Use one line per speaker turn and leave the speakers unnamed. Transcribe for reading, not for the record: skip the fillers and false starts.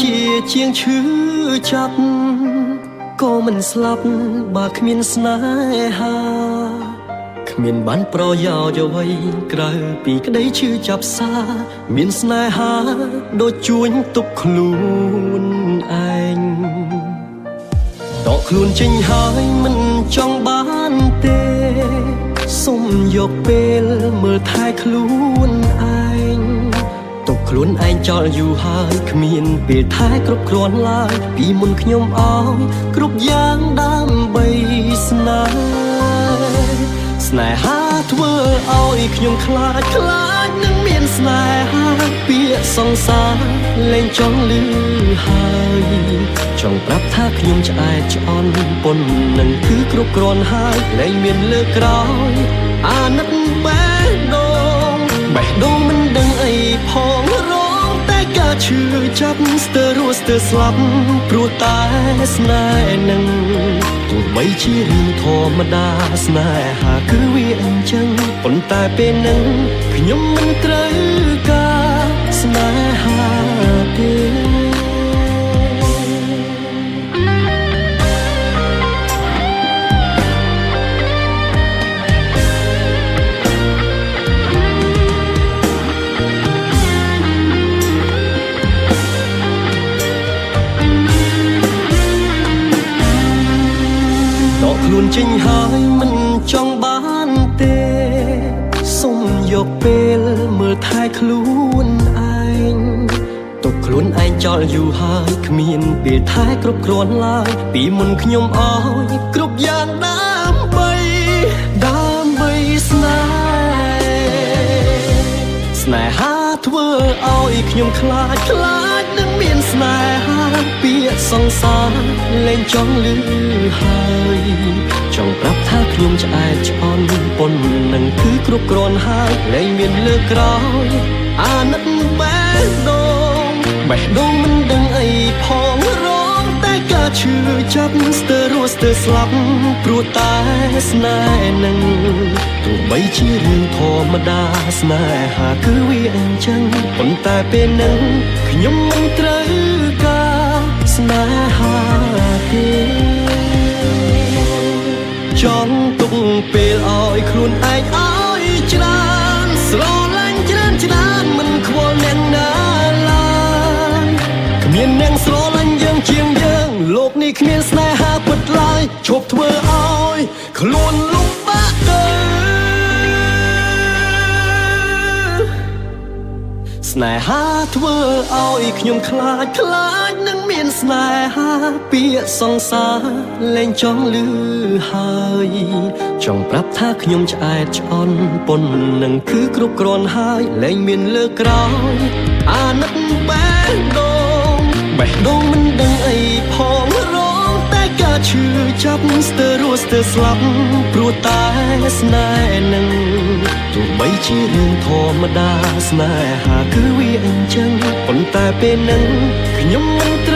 ជាជាងឈឺចាប់ក៏មិនស្លាប់បើគ្មានស្នេហាគ្មានបានប្រយោជន៍អ្វីក្រៅពីក្តីឈឺចាប់សាមានស្នេហាដូចជួញទុកខ្លួនឯងដកខ្លួនចេញហើយមិនចង់បានទេសុំយកពេលមើលថែខ្លួនឯងទុកខ្លួនឯងចោលយូរហើយគ្មានពេលថែគ្រប់គ្រាន់ឡើយពីមុនខ្ញុំអោយគ្រប់យ៉ាងដើម្បីស្នេហ៍ស្នេហាធ្វើឲ្យខ្ញុំខ្លាចខ្លាចនឹងមានស្នេហាពាក្យសង្សារលែងចង់លឺហើយចង់ប្រាប់ថាខ្ញុំឆ្អែតឆ្អន់ប៉ុននឹងគឺគ្រប់គ្រាន់ហើយលែងមានលើកក្រោយអាណិតបេះដូងបេះដូងមិនដឹងអីផងរងតែការឈឺចាប់ស្ទើររស់ស្ទើរស្លាប់ព្រោះតែស្នេហ៍នឹងទោះបីជារឿងធម្មតាស្នេហាគឺវាអញ្ចឹងប៉ុន្តែពេលនឹងខ្ញុំមិនត្រូវការស្នេហាទេ ដកខ្លួនចេញហើយមិនចង់បានទេសុំយកពេលមើលថែខ្លួនឯងទុកខ្លួនឯងចោលយូរហើយគ្មានពេលថែគ្រប់គ្រាន់ឡើយពីមុនខ្ញុំអោយគ្រប់យ៉ាងដើម្បីដើម្បីស្នេហ៍ស្នេហាធ្វើឲ្យខ្ញុំខ្លាចខ្លាចនឹងមានស្នេហាពាក្យសង្សារលែងចង់លឺហើយចង់ប្រាប់ថាខ្ញុំឆ្អែតឆ្អន់ប៉ុននឹងគឺគ្រប់គ្រាន់ហើយលែងមានលើកក្រោយអាណិតបេះដូងបេះដូងមិនដឹងអីផងរងតែការឈឺចាប់ស្ទើររស់ស្ទើរស្លាប់ព្រោះតែស្នេហ៍នឹងទោះបីជារឿងធម្មតាស្នេហាគឺវាអញ្ចឹងប៉ុន្តែពេលនឹងខ្ញុំមិនត្រូវការស្នេហាទេចង់ទុកពេលឲ្យខ្លួនឯងឲ្យច្រើនស្រឡាញ់ច្រើនច្រើនមិនខ្វល់អ្នកណាឡើយគ្មានអ្នកស្រឡាញ់យើងជាងយើងលោកនេះគ្មានស្នេហាពិតឡើយឈប់ធ្វើឲ្យខ្លួនលំបាកទៅ ស្នេហាធ្វើឲ្យខ្ញុំខ្លាចខ្លាចនឹងមានស្នេហាពាក្យសង្សារលែងចង់លឺហើយចង់ប្រាប់ថាខ្ញុំឆ្អែតឆ្អន់ប៉ុននឹងគឺគ្រប់គ្រាន់ហើយលែងមានលើកក្រោយអាណិតបេះដូងបេះដូងមិនដឹងអីផងរងតែការឈឺចាប់ស្ទើររស់ស្ទើរស្លាប់ព្រោះតែស្នេហ៍នឹងទោះបីជារឿងធម្មតាស្នេហាគឺវាអញ្ចឹងប៉ុន្តែពេលនឹងខ្ញុំមិនត្រូវ